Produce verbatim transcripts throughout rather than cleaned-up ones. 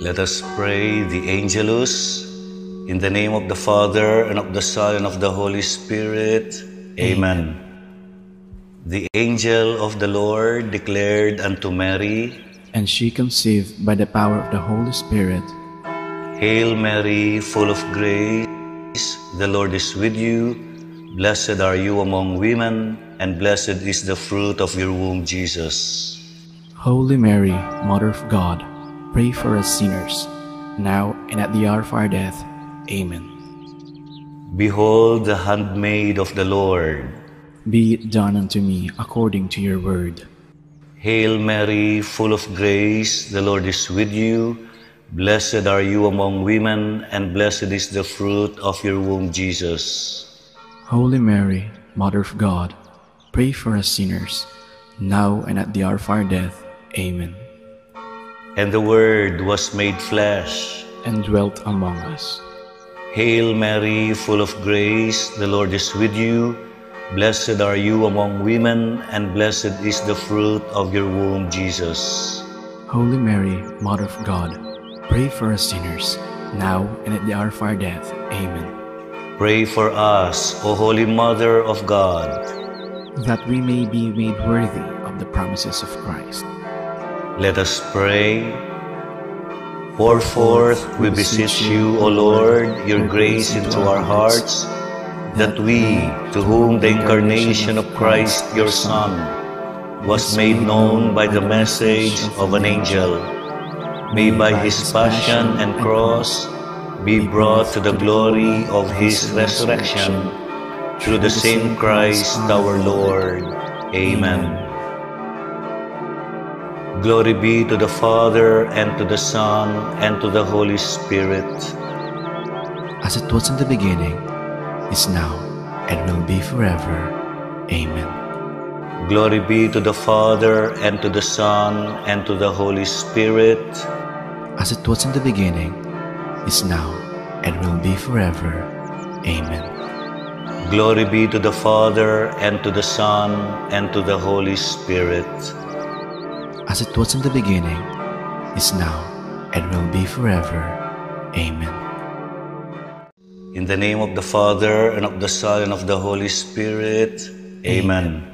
Let us pray the Angelus. In the name of the Father, and of the Son, and of the Holy Spirit. Amen. The angel of the Lord declared unto Mary, and she conceived by the power of the Holy Spirit. Hail Mary, full of grace, the Lord is with you. Blessed are you among women, and blessed is the fruit of your womb, Jesus. Holy Mary, Mother of God, pray for us sinners, now and at the hour of our death. Amen. Behold the handmaid of the Lord. Be it done unto me according to your word. Hail Mary, full of grace, the Lord is with you. Blessed are you among women, and blessed is the fruit of your womb, Jesus. Holy Mary, Mother of God, pray for us sinners, now and at the hour of our death. Amen. And the Word was made flesh and dwelt among us. Hail Mary, full of grace, the Lord is with you. Blessed are you among women, and blessed is the fruit of your womb, Jesus. Holy Mary, Mother of God, pray for us sinners, now and at the hour of our death. Amen. Pray for us, O Holy Mother of God, that we may be made worthy of the promises of Christ. Let us pray. Pour forth, we beseech you, O Lord, your grace into our hearts, that we, to whom the incarnation of Christ, your Son, was made known by the message of an angel, may by his passion and cross be brought to the glory of his resurrection, through the same Christ our Lord. Amen. Glory be to the Father, and to the Son, and to the Holy Spirit. As it was in the beginning, is now, and will be forever. Amen. Glory be to the Father, and to the Son, and to the Holy Spirit. As it was in the beginning, is now, and will be forever. Amen. Glory be to the Father, and to the Son, and to the Holy Spirit. As it was in the beginning, is now, and will be forever. Amen. In the name of the Father, and of the Son, and of the Holy Spirit. Amen.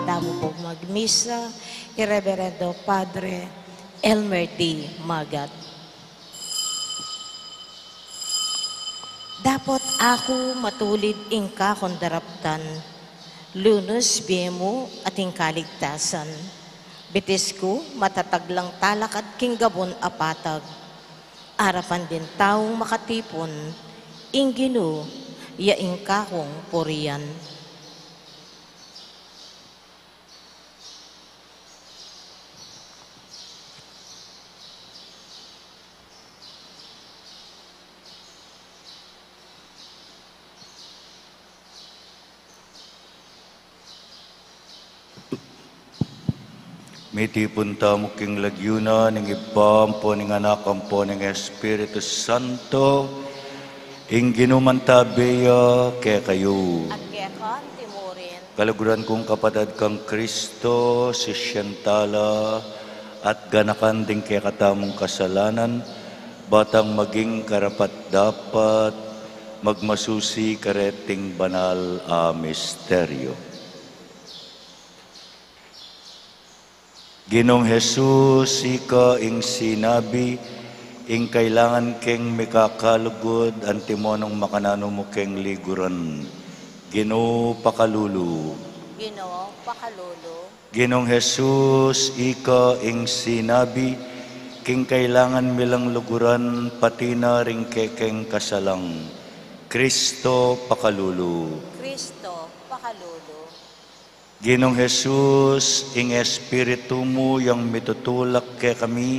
Damu pung magmisa i Reverendo Padre Elmer D. Magat. Dapot aku matulid ing kakung daraptan, lunus bie mu at ing kaligtasan. Bitis ku matatag lang talakad king gabun a patag. Arapan ding taung makatipun, ing Ginu ya ing kakung purian. Mitipun tamu king lagyu na ning Ibpa, ampo ning Anak, ampo ning Espiritu Santo. Ing Ginu mantabe ya kekayu. At keka mu rin. Kaluguran kung kapatad kang Kristo, sisian tala at ganakan ding kekatamung kasalanan, ba tang maging karapat-dapat magmasusi kareting banal a misteryo. Ginung Jesus, ika ing sinabi, ing kailangan keng mikakalugud, antimo nung makananu mu keng liguran. Ginu, pakalulu. Ginu, pakalulu. Ginung Jesus, ika ing sinabi, king kailangan mi lang luguran, pati na ring kekeng kasalang. Kristo, pakalulu. Kristo, pakalulu. Ginung Jesus, ing Espiritu mu yang mitutulak kekami,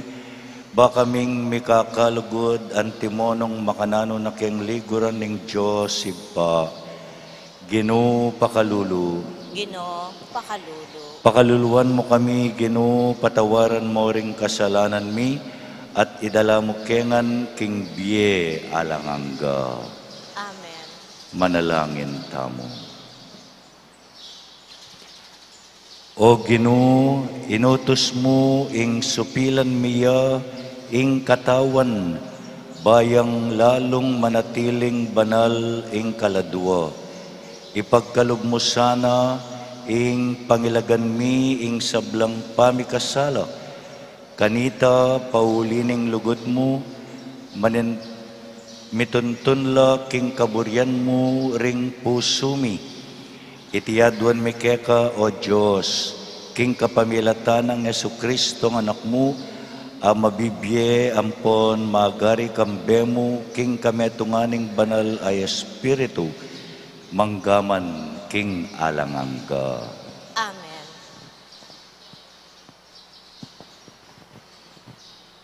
ba kaming mikakalugud, antimo nung makananu na keng liguran ning Dios Ibpa. Ginu, pakalulu. Ginu, pakalulu. Pakaluluan mu kami, Ginu, patawaran mu ring kasalanan mi, at idala mu kengan king bie alang angga. Amen. Manalangin tamu. O Ginu, inutus mu ing supilan mi ya ing katawan, ba yang lalung manatiling banal ing kaladua. Ipagkalub mu sana ing pangilagan mi ing sablang pamikasala. Kanita, pauli ning lugud mu, manen-, mituntun la king kaburian mu ring pusu mi. Iti aduan mi keka, O Dios, king kapamilatan nang Jesucristo, Anak mu, a mabibie ampon magari kambe mu king kametungan ning Banal a Espiritu, mangga man king alang angga. Amen.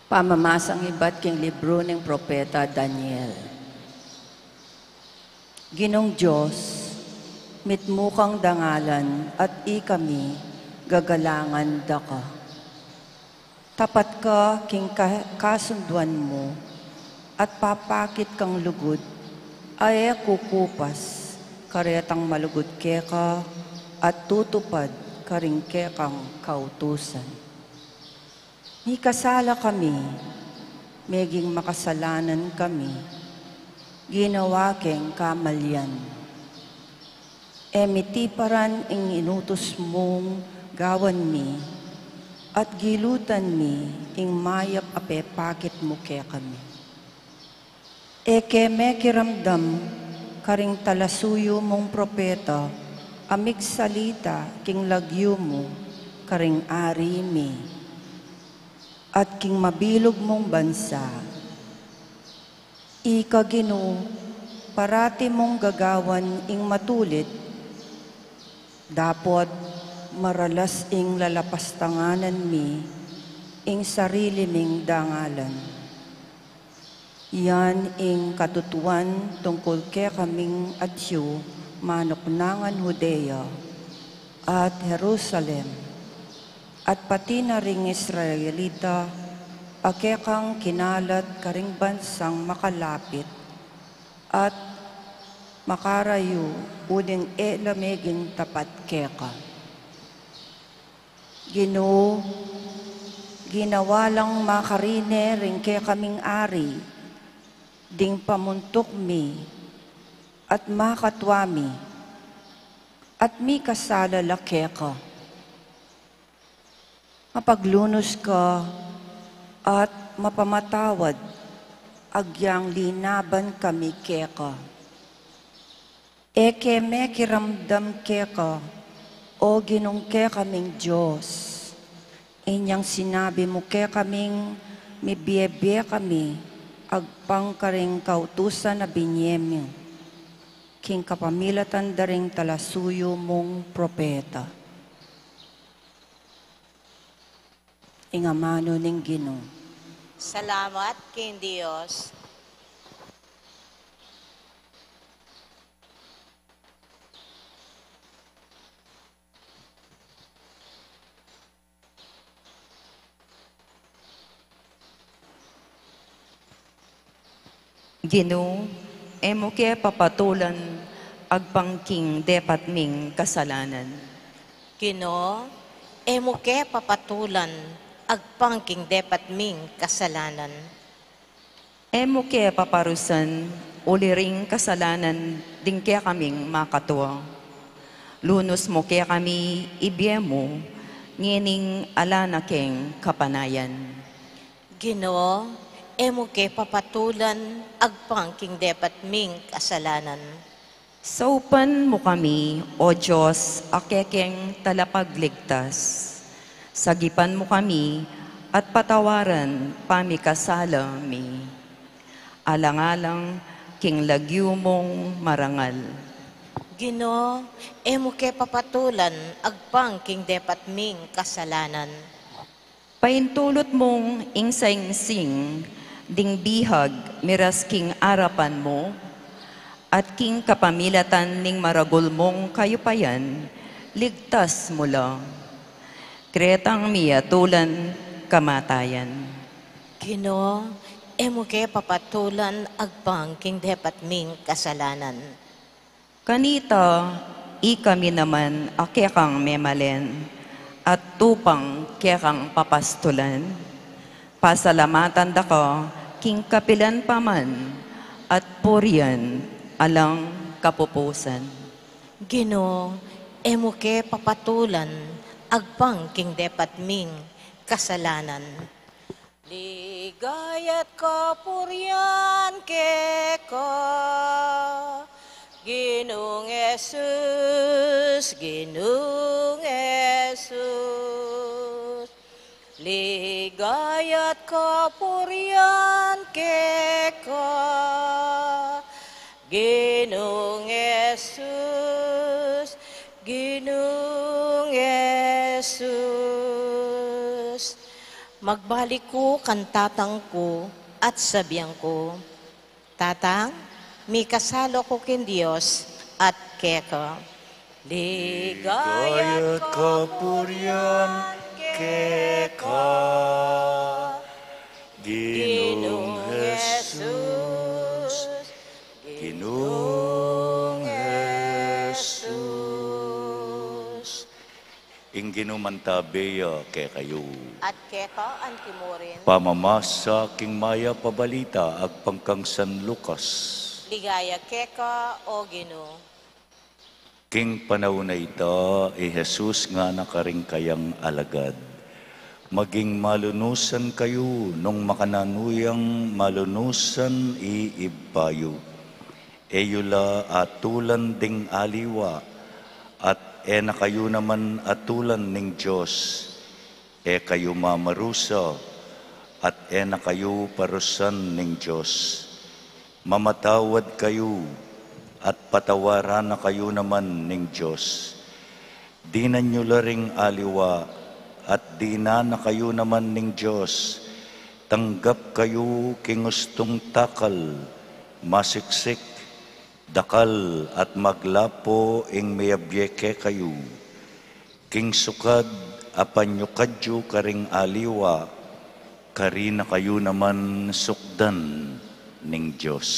Pamamasang ibat king libru ning propeta Daniel. Ginung Dios, mitmu kang dangalan at ikami gagalangan da ka. Tapat ka king ka-, kasunduan mu at papakit kang lugud a e kukupas karetang malugud keka at tutupad karing kekang kautusan. Mikasala kami, meging makasalanan kami, ginawa keng kamalian. E mi tiparan ing inutus mung gawan mi, at gilutan mi ing mayap a pepakit mu kekami. E ke mekiramdam karing talasuyu mung propeta a migsalita king lagyu mu karing ari mi at king mabilug mung bansa. Ika Ginu, parati mung gagawan ing matulid, dapot maralas ing lalapastanganan mi ing sarili ming dangalan. Yan ing katutuan tungkul kekaming atyu manuknangan Judea at Jerusalem, at pati na ring Israelita a kekang kinalat karing bansang makalapit at makarayu uling e la meging tapat keka. Ginu, ginawa lang makarine ring kekaming ari ding pamuntuk mi at makatua mi, at mikasala la keka. Mapaglunus ka at mapamatawad, agyang linaban kami keka. E ke mekiramdam keka, O Ginung kekaming Dios. Inyang sinabi mu kekaming mibie-bie kami, agpang karing kautusan a binie mu king kapamilatan da ring talasuyu mung propeta. Ing amanu ning Ginu. Salamat king Dios. Ginu, e mu ke papatulan agpang king depat ming kasalanan. Ginu, e mu ke papatulan agpang king depat ming kasalanan. E mu ke paparusan uli ring kasalanan ding kekaming makatua. Lunus mu kekami ibie mu, ngening ala na keng kapanayan. Ginu, e mu ke papatulan agpang king depat ming kasalanan. Saupan mu kami, O Dios, a kekeng talapagligtas. Sagipan mu kami at patawaran pamikasala mi. Alang-alang king lagyu mung marangal. Ginu, e mu ke papatulan agpang king depat ming kasalanan. Paintulut mung ing saingsing ding bihag miras king arapan mu, at king kapamilatan ning maragul mung kayupayan, ligtas mu la. Kretang mi atulan kamatayan. Ginu, e mu ke papatulan agpang king depat ming kasalanan. Kanita, ikami naman a kekang memalen, at tupang kekang papastulan, pasalamatan da ka king kapilan pa man, at purian alang kapupusan. Ginu, e mu ke papatulan agpang king depat ming kasalanan. Ligayat kapurian keka, Ginung Jesus, Ginung Jesus. Ligayat kapurian keka, Ginung Jesus, Ginung Jesus. Magbalik ku kan tatang ku at sabian ku, Tatang, mikasala ku king Dios at keka. Ligayat kapurian keka, Ginung Jesus, Ginung Jesus. Ing Ginu mantabe ya kekayu. At keka anti mu rin. Pamamasa king mayap a balita agpang kang San Lucas. Ligaya keka, O Ginu. King panaun a ita, i Jesus ngana karing kayang alagad, Maging malunusan kayu nung makananu yang malunusan i Ibpa yu. E yu la atulan ding aliwa, at e na kayu naman atulan ning Dios. E kayu mamarusa, at e na kayu parusan ning Dios. Mamatawad kayu, at patawaran na kayu naman ning Dios. Dinan yu la ring aliwa, at dinan na kayu naman ning Dios. Tanggap kayu king ustung takal, masiksik, dakal, at maglapo ing miyabie kekayu. King sukad a panyukad yu karing aliwa, karin na kayu naman sukdan ning Dios.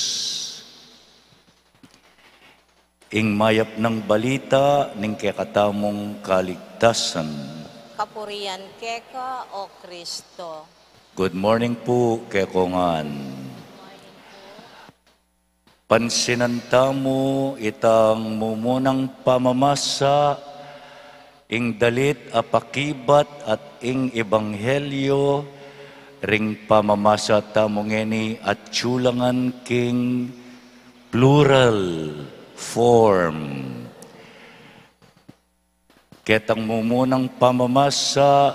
Ing mayap nang balita ning kekatamung kaligtasan. Kapurian keka, O Kristo. Good morning pu kekongan. Pansinan tamu itang mumunang pamamasa Ing dalit a pakibat at ing ebanghelyo ring pamamasa tamu ngeni atyu la ngan king plural form. Ketang mumunang pamamasa,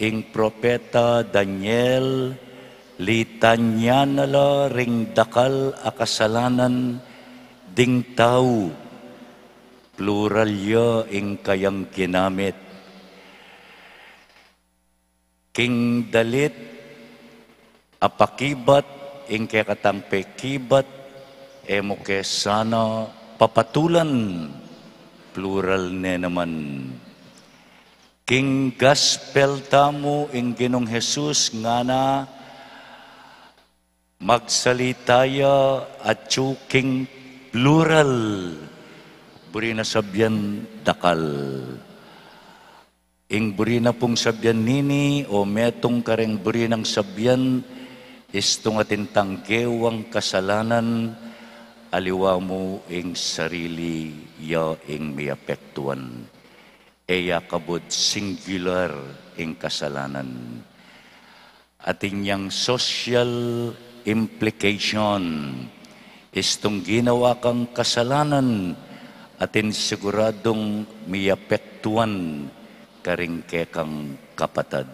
ing propeta Daniel, litanya na la ring dakal a kasalanan ding tau. Plural ya ing kayang ginamit. King dalit a pakibat, ing kekatang pekibat, e mu ke sana papatulan, plural ne naman. King gospel tamu, ing Ginung Jesus ngana, magsalita ya atyu king plural, buri na sabian dakal. Ing buri na pung sabian nini o metung kareng buri nang sabian, istung atin tang gewang kasalanan, aliwa mu ing sarili ya ing miapektuan. E ya kabud singular ing kasalanan. Atin yang social implication, istung ginawa kang kasalanan, atin siguradung miapektuan karing kekang kapatad.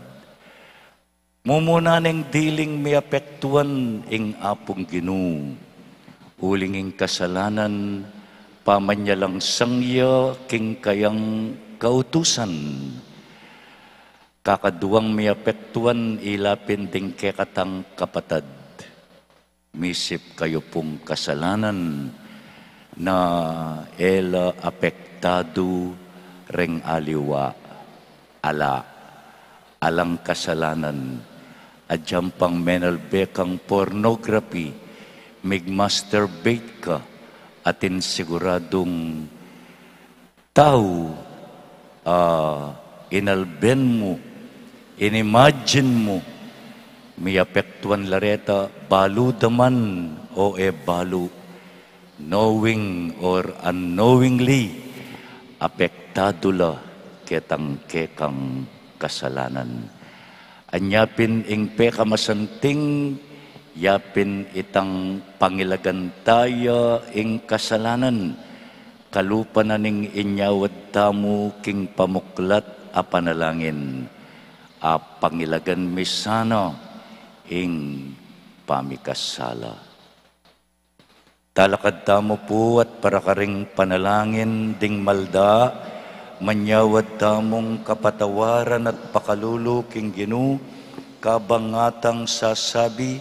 Mumuna neng diling miapektuan ing Apung Ginu, uling ing kasalanan, pamanyalangsang ya king kayang kautusan. Kakaduang miapektuan, ila pin ding kekatang kapatad. Misip kayu pung kasalanan na e la apektadu reng aliwa, ala, alang kasalanan, agyang pang menalbe kang pornography, mig-masturbate ka, atin siguradung tau, ah, inalben mu, inimagine mu, miapektuan la reta, balu da man o e balu, knowing or unknowingly, apektadu la ketang kekang kasalanan. Anya pin ing pekamasanting, yapin itang pangilagan taya ing kasalanan, kalupa na ning inyawad tamu king pamuklat a panalangin, a pangilagan mi sana ing pamikasala. Talakad tamu pu at para karing panalangin ding malda, manyawad tamung kapatawaran at pakalulu king Ginu, kabang atang sasabi,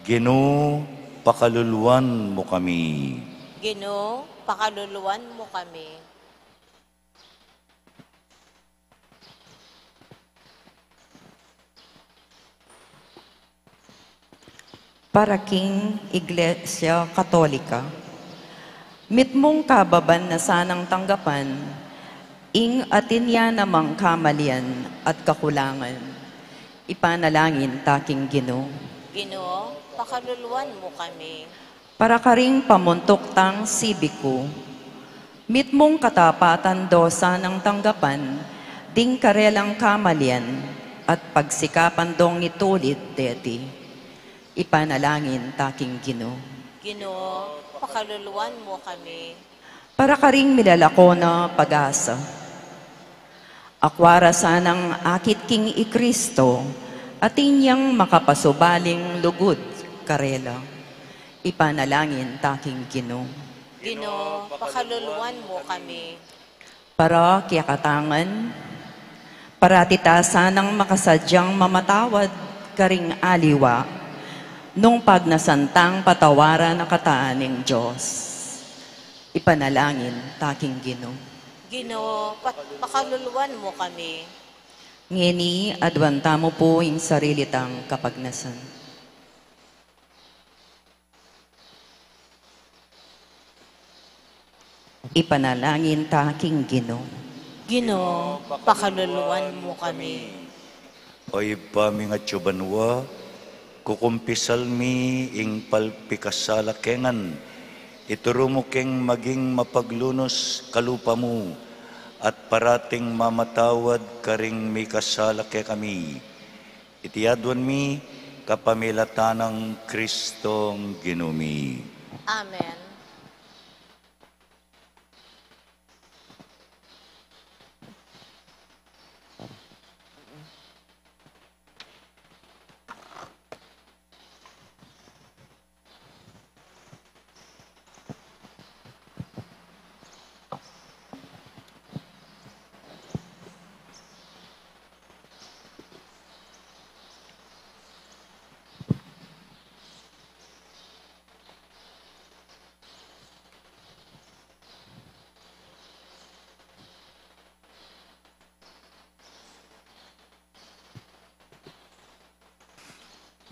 Ginu, pakaluluan mu kami. Ginu, pakaluluan mu kami. Para king Iglesia Katolika, mitmung kababan na sanang tanggapan ing atin ya namang kamalian at kakulangan. Ipanalangin ta king Ginu. Ginu, pakaluluan mu kami. Para karing pamuntuk tang sibiku, mitmung katapatan do sanang tanggapan ding karelang kamalian at pagsikapan dong itulid deti. Ipanalangin ta king Ginu. Ginu, pakaluluan mu kami. Para karing milalako na pag-asa. Akua ra sanang akit king i Kristo, atin yang makapasubaling lugud karela. Ipanalangin ta king Ginu. Ginu, pakaluluan mu kami. Para kekatangan, parati ta sanang makasadyang mamatawad karing aliwa, nung pagnasan tang patawaran na kata ning Dios. Ipanalangin ta king Ginu. Ginu, pa-, pakaluluan mu kami. Ngeni, aduan tamu pu ing sarili tang kapagnasan. Ipanalangin ta king Ginu. Ginu, pakaluluan mu kami. O Ibpa ming atsu banua, kukumpisal mi ing palpikasala ke ngan, ituru mu keng maging mapaglunus kalupa mu, at parating mamatawad karing mikasala kekami. Iti aduan mi kapamilatan nang Kristong Ginu mi. Amen.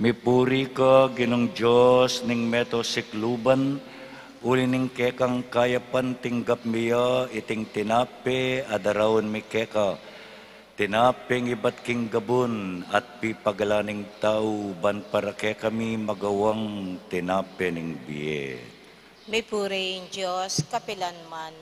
Mipuri ka, Ginung Dios ning meto sikluban, uli ning kekang kayapan tinggap mi ya iting tinape a daraun mi keka, tinapeng ibat king gabun at pipagalan ning tau, ban para kekami magawang tinape ning bie. Mipuri ing Dios kapilan man.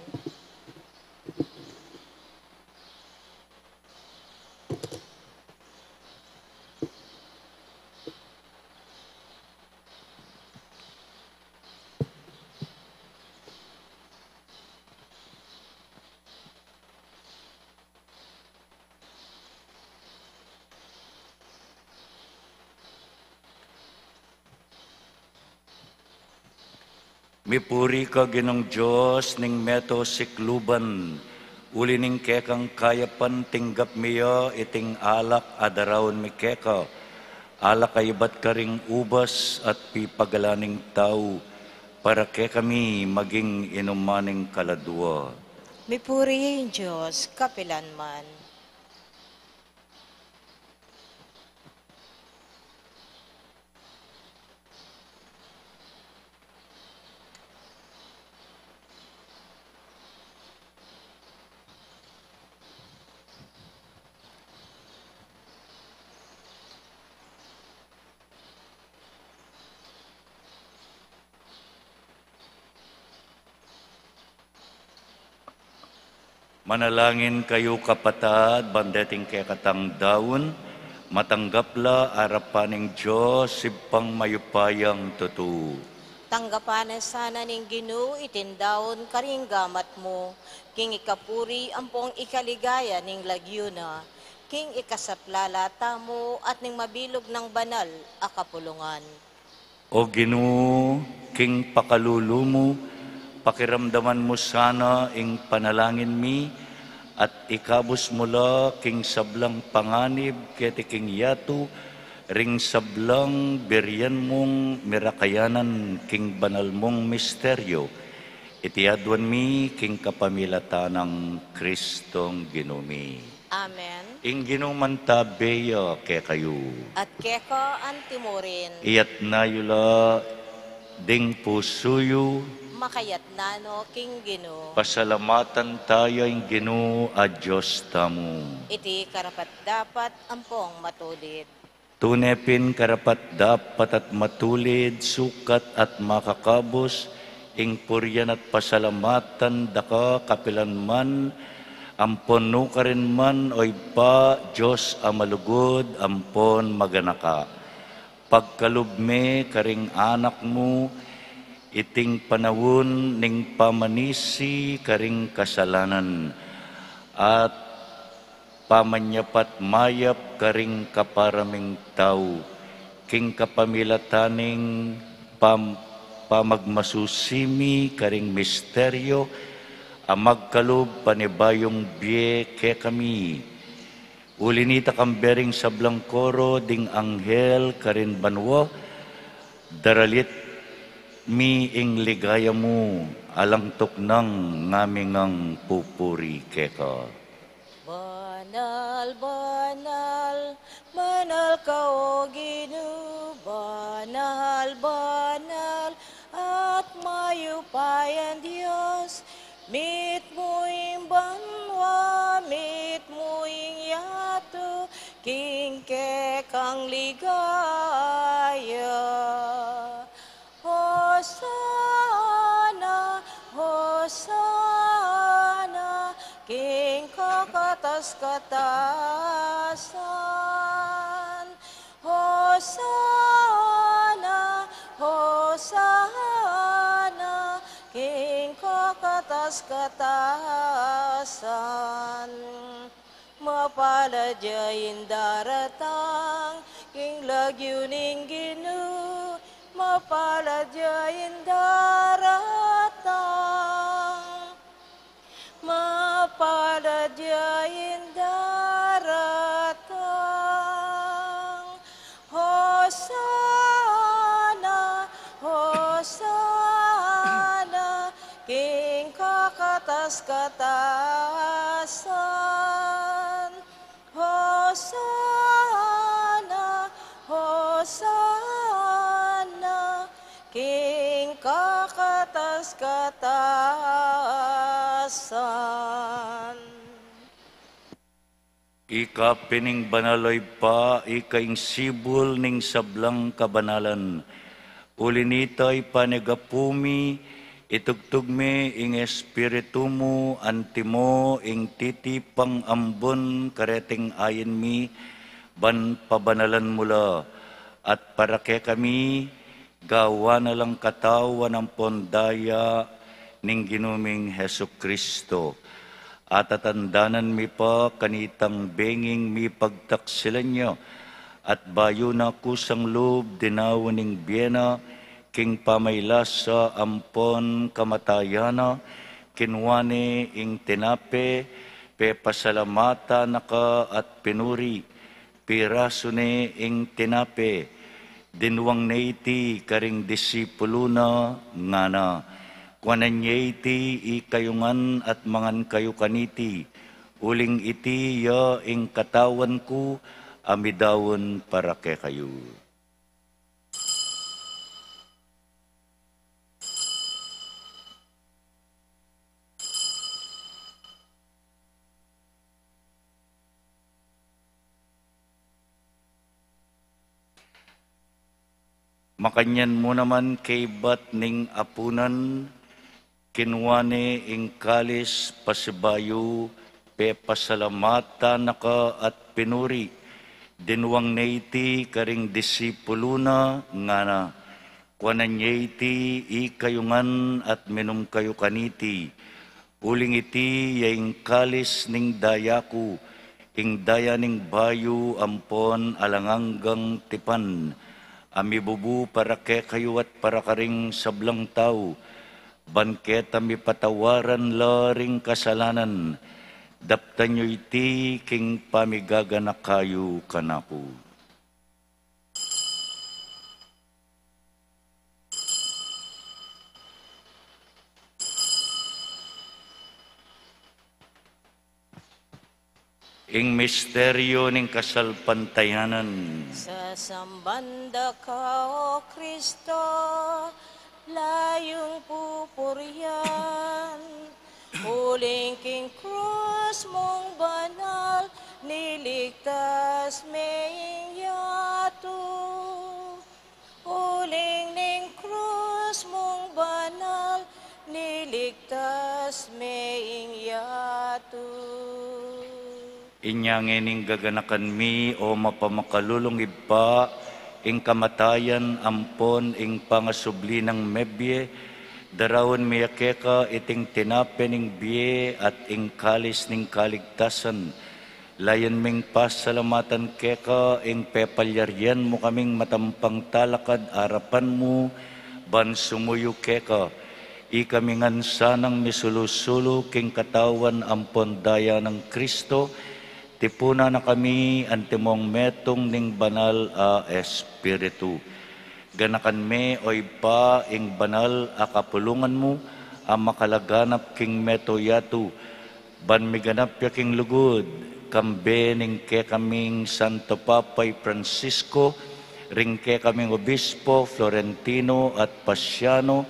Mipuri ka, Ginung Dios ning meto sikluban, uli ning kekang kayapan tinggap mi ya iting alak a daraun mi keka, alak a ibat karing ubas at pipagalan ning tau, para kekami maging inuman ning kaladua. Mipuri ing Dios kapilan man. Manalangin kayu, kapatad, ban deting kekatang daun, matanggap la arapan ning Dios, Ibpang mayupayang tutu. Tanggapan na sana ning Ginu iting daun karing gamat mu, king ikapuri ampong ikaligaya ning lagyu na, king ikasaplala tamu at ning mabilug nang banal a kapulungan. O Ginu, king pakalulu mu, pakiramdaman mu sana ing panalangin mi, at ikabus mu la king sablang panganib keti king yatu, ring sablang birian mung mirakayanan king banal mung misteryo. Iti aduan mi king kapamilatan nang Kristong Ginu mi. Amen. Ing Ginu mantabe ya kekayu. At keka antimurin. Iyatna yu la ding pusu yu. Makayatna no king Ginu. Pasalamatan taya ing Ginu a Dios tamu. Iti karapat-dapat ampong matulid. Tune pin karapat-dapat at matulid, sukat at makakabus, ing purian at pasalamatan daka kapilan man, ampon nukarin man, o Ibpa, Dios a malugud ampon maganaka. Pagkalub me karing anak mu, iting panaun ning pamanisi karing kasalanan, at pamanyapat mayap karing kapara ming tau, king kapamilatan ning pam-, pamagmasusi mi karing misteryo a magkalub panibayung bie kekami. Uli nita, kambe ring sablang koro ding anghel karin banua, daralit mi ing ligaya mu, alang tuknang ngami ngang pupuri keka. Banal, banal, banal ka, O Ginu, banal, banal, at mayupayang Dios, mitmu ing banua, mitmu ing yatu, king kekang ligaya. Hosana, Hosana, king katasan. Hosana, Hosana, king kakatas-katasan. Mapalad ya ing daratang king lagyu ning Ginu, mapalad ya ing daratang. Mapalad ya ing daratang. Hosana, Hosana, king kakatas-katasan. Hosana, Hosana, king kakatas-katasan. Ika pin ing banal, o Ibpa, ika ing sibul ning sablang kabanalan. Uli nita, Ibpa ning apu mi, itugtug me ing Espiritu mu antimo ing titipang ambun kareting ain mi, ban pabanalan mu la at para kekami, gawan na lang katawan ampon daya ning Ginu ming Jesucristo. Atatandanan mi pa kanitang benging mipagtaksilan ya, at bayu na kusang lub dinaun ing bie na, king pamailasa ampon kamatayan na, kinua ne ing tinape, pepasalamatan na ka at pinuri, pirasu ne ing tinape, dinwang ne iti karing disipulu na, ngana: Kuanan ye iti ikayu ngan at mangan kayu kaniti, uling iti ya ing katawan ku a midaun para kekayu. Makanyan mu naman kaybat ning apunan, kinua ne ing kalis pasibayu, pepasalamatan na ka at pinuri, dinwang ne iti karing disipulu na, ngana: Kuanan ye iti ikayu ngan at minum kayu kaniti, uling iti ya ing kalis ning daya ku, ing daya ning bayu ampon alang anggang tipan, a mibubu para kekayu at para karing sablang tau, ban keta mipatawaran la ring kasalanan. Daptan yu iti king pamigaganaka yu kanaku. Ing misteryu ning kasalpantayanan. Sasamban da ka, O Kristo, layung pupurian, uling king krus mung banal, niligtas me ing yatu. Uling ning krus mung banal, niligtas me ing yatu. Inya ngening gaganakan mi, o mapamakalulung Ibpa, ing kamatayan ampon ing pangasubli nang mebie, daraun mi ya keka iting tinape ning bie at ing kalis ning kaligtasan. Layun ming pasalamatan keka ing pepalyarian mu kaming matampang talakad arapan mu, ban sumuyu keka. Ikami ngan sanang misulu-sulu king katawan ampon daya nang Kristo, tipunan na kami antimong metung ning Banal a Espiritu. Ganakan me, o Ibpa, ing banal a kapulungan mu a makalaganap king meto yatu, ban miganap ya king lugud, kambe ning kekaming Santo Papa i Francisco, ring kekaming Obispo Florentino at Pasiano,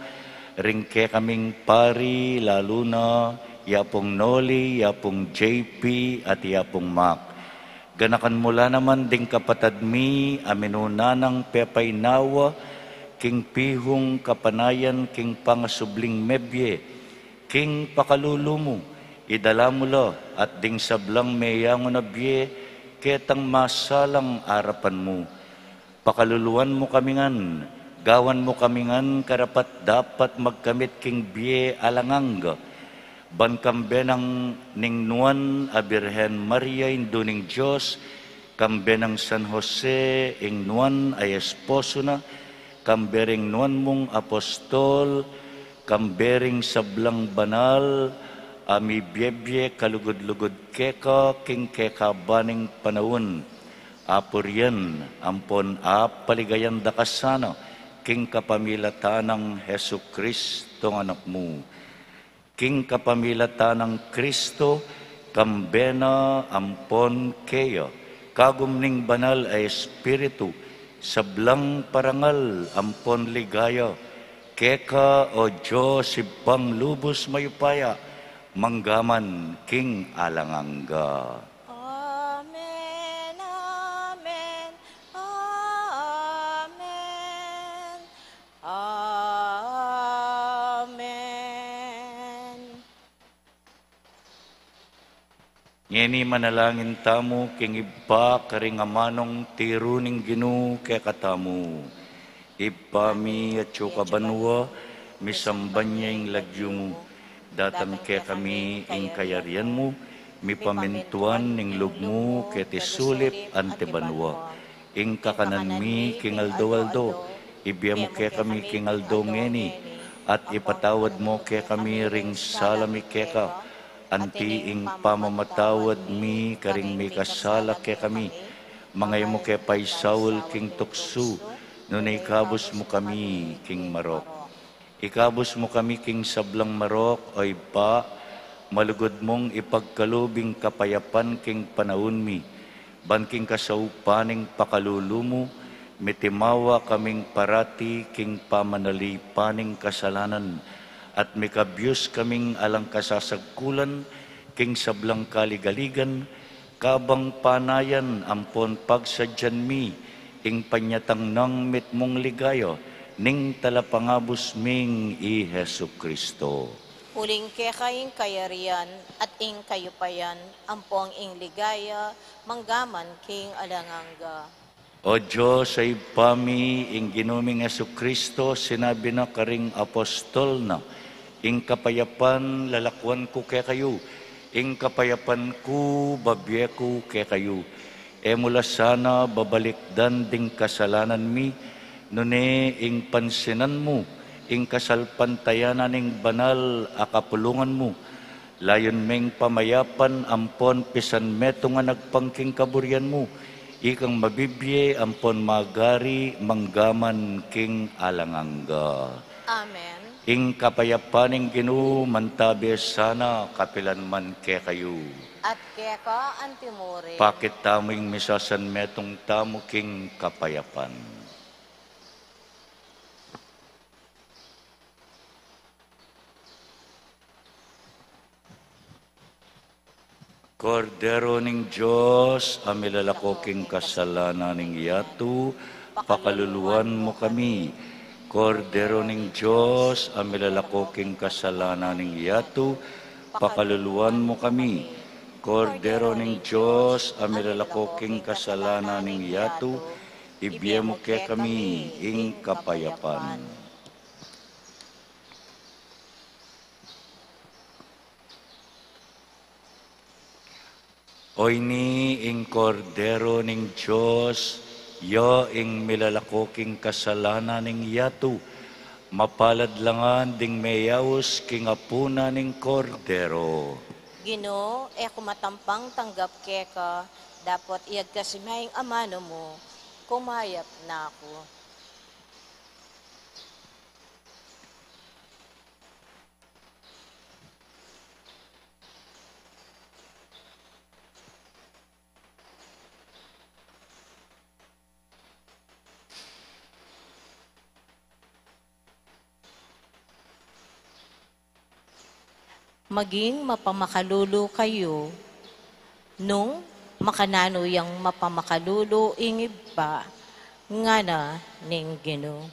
ring kekaming pari, lalu na i Apung Noli, i Apung J P, at i Apung Mac. Ganakan mu la naman ding kapatad mi a minuna nang pepaynawa king pihung kapanayan king pangasubling mebie, king pakalulu mu, Idala mu la at ding sablang meyangu na bie ketang masalang arapan mu. Pakaluluan mu kami ngan, gawan mu kami ngan karapat-dapat magkamit king bie alang angga. Ban kambe nang ning Nuan a Birhen Maria, Indu ning Dios, kambe nang San Jose, ing nuan a esposo na, kambe ring nuan mung apostol, kambe ring sablang banal a mibie-bie kalugud-lugud keka king kekaban ning panaun, apurian ampon apaligayan da ka sana king kapamilatan nang Jesucristo nga Anak mu. King kapamilatan nang Kristo, kambe na ampon keya, kagum ning Banal a Espiritu, sablang parangal ampon ligaya, keka, O Dios, Ibpang lubus mayupaya, manggaman king alang angga. Amen, amen, amen. Amen. Ngeni manalangin tamu king Ibpa karing amanung tiru ning Ginu kekatamu. Ibpa mi, atsu ka banua, misamban ya ing lagyu mu. Datang kekami ing kayarian mu, mipamintuan ing lub mu keti sulip anti banua. Ing kakanan mi king aldo-aldo, ibie mu kekami king aldo ngeni, at ipatawad mu kekami ring sala mi keka, anti ing pamamatawad mi karing mikasala kekami. Manga e mu ke paisaul king tuksu, nune ikabus mu kami king marok. Ikabus mu kami king sablang marok, O Ibpa, malugud mung ipagkalub ing kapayapan king panaun mi, ban king kasaupan ning pakalulu mu, mitimawa kaming parati king pamanalipan ning kasalanan, at mikabyus kaming alang kasasagkulan king sablang kaligaligan, kabang panayan ampon pagsadyan mi ing panyatang nang mitmung ligaya ning Talapangabus ming i Jesucristo. Uling keka ing kayarian at ing kayupayan ampong ing ligaya manggaman king alang angga. O Dios a Ibpa mi, ing Ginu ming Jesucristo, sinabi na karing apostol na, ing kapayapan lalakuan ku kekayu, ing kapayapan ku babie ku kekayu. E mu la sana babalikdan ding kasalanan mi, nune ing pansinan mu ing kasalpantayanan ning banal a kapulungan mu. Layun meng pamayapan ampon pisan metung a nagpang king kaburian mu, ikang mabibie ampon magari manggaman king alang angga. Amen. Ing kapayapan ning Ginu mantabe sana kapilan man kekayu. At keka antimurin. Pakit tamu ing misasan metung tamu king kapayapan. Kordero ning Dios, a milalako king kasalanan ning yatu, pakaluluan mu kami. Kordero ning Dios, a milalako king kasalanan ning yatu, pakaluluan mu kami. Kordero ning Dios, a milalako king kasalanan ning yatu, ibie mu kekami ing kapayapan. O ini ing Kordero ning Dios, ya ing milalako king kasalanan ning yatu. Mapalad la ngan ding meyaus king apunan ning Kordero. Ginu, e ku matampang tanggap keka, dapot iyagkas me ing amanu mu, kumayap na ku. Maging mapamakalulu kayu, nung makananu yang mapamakalulu ing Ibpa, ngana ning Ginu.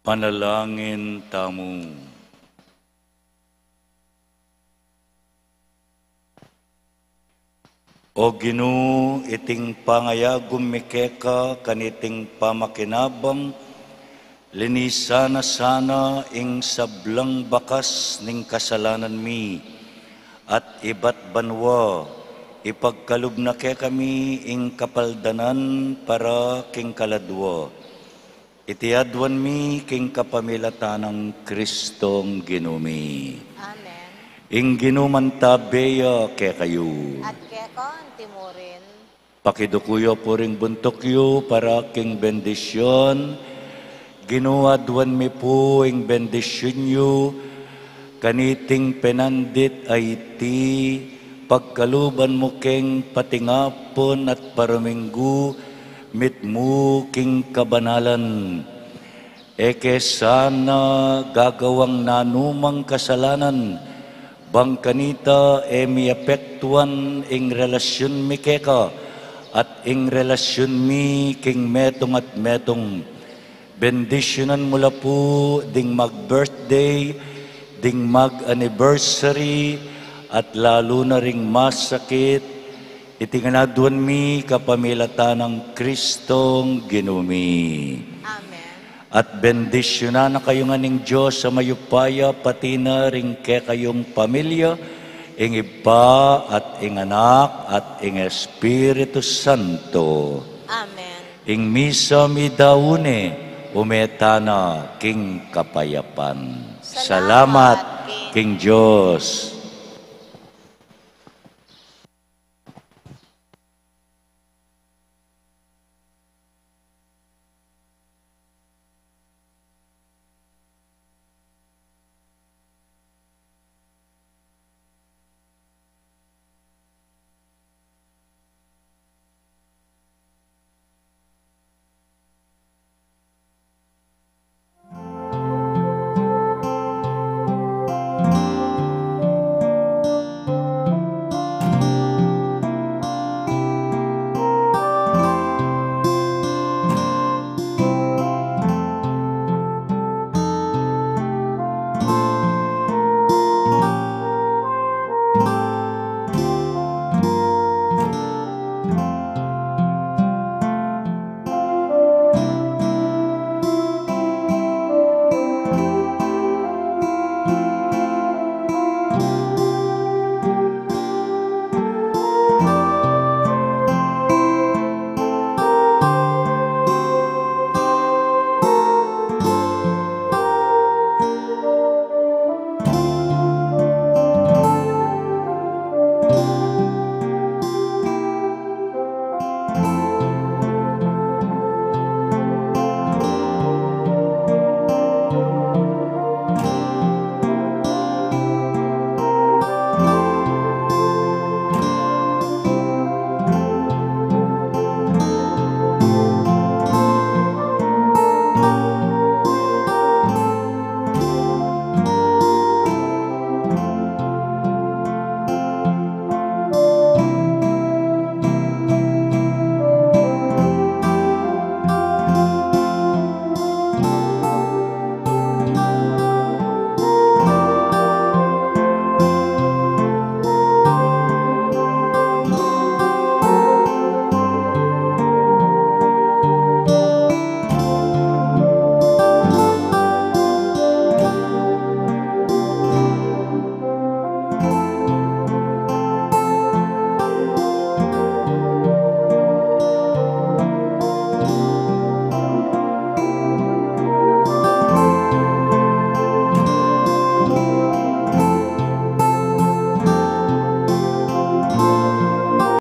Manalangin tamu. O Ginu, iting pangayagum mi keka kaniting pamakinabang, linisan na sana ing sablang bakas ning kasalanan mi, at ibat banua, ipagkalub na kekami ing kapaldanan para king kaladua. Iti aduan mi king kapamilatan nang Kristong Ginu mi. Amen. Ing Ginu mantabe ya kekayu. At keka antimurin. Pakiduku yu pu ring buntuk yu para king bendisyun. Ginu, aduan mi pu ing bendisyun yu kaniting penandit a iti, pagkaluban mu keng patingapun at paraminggu, mitmu king kabanalan. E ke sana gagawang nanumang kasalanan, bang kanita e miapektuan ing relasyun mi keka, at ing relasyun mi king metung at metung. Bendisyunan mu la pu ding mag-birthday, ding mag-anniversary, at lalu na ring masakit. Iti ngan aduan mi kapamilatan nang Kristong Ginu mi. Amen. At bendisyunan na kayu ngan ning Dios a mayupaya, pati na ring kekayung pamilya, ing Ibpa at ing Anak at ing Espiritu Santo. Amen. Ing misa mi daun ne, ume tana king kapayapan. Salamat king Dios.